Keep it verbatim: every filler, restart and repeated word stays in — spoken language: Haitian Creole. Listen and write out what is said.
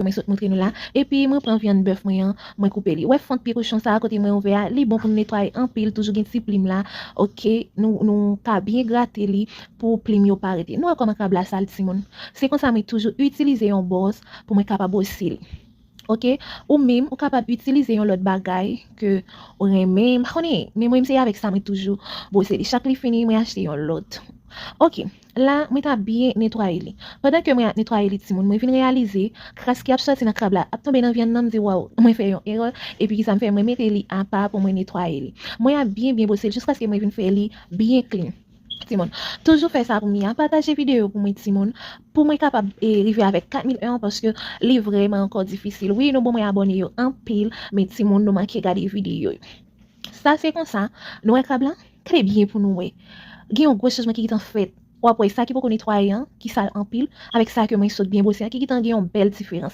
Mwen sot montre nou la. Epi mwen pran vyann bèf mwen an, mwen koupe li. Wè fant pye kochon sa a kote mwen ouvè a, li bon pou nou netwaye anpil, toujou gen ti plim la. Oke, nou, nou ka byen grate li pou plim yo pa rete. Nou wè kòman krab la sal timoun. Se konsa mwen toujou itilize yon bwòs pou mwen kapab bwose li. Oke, ou menm, ou kapab itilize yon lòt bagay ke ou renmen, m pa konnen, men mwen, se avèk sa mwen toujou bwose li. Chak li fini, mwen achte yon lòt. Oke, la, mwen ta byen netwaye li. Pandan ke mwen ap netwaye li, timoun, mwen vin reyalize kras ki ap sòti nan krab la ap tonbe nan vyann nan, m di, waw, mwen fè yon erè, epi kisa m fè, mwen mete li apa pou mwen netwaye li. Mwen ap byen, byen bwose li jiskaske mwen vin fè li byen klin. Timoun, toujou fè sa pou m ya, pataje videyo pou mwen, timoun, pou mwen kapab e, rive avèk kat mil en an, paske li vrèman ankò difisil. Wi, nou bon mwen abòne yo anpil, men timoun, nou manke gade videyo yo. Sa se konsa, nou wè krab la? Gade byen pou nou wè. Gen yon gwo chanjman ki gentan fèt. W ap wè sa ki poko netwaye an, ki sal anpil, avèk sa ke mwen sot byen bwose an, ki gentan gen yon bèl diferans.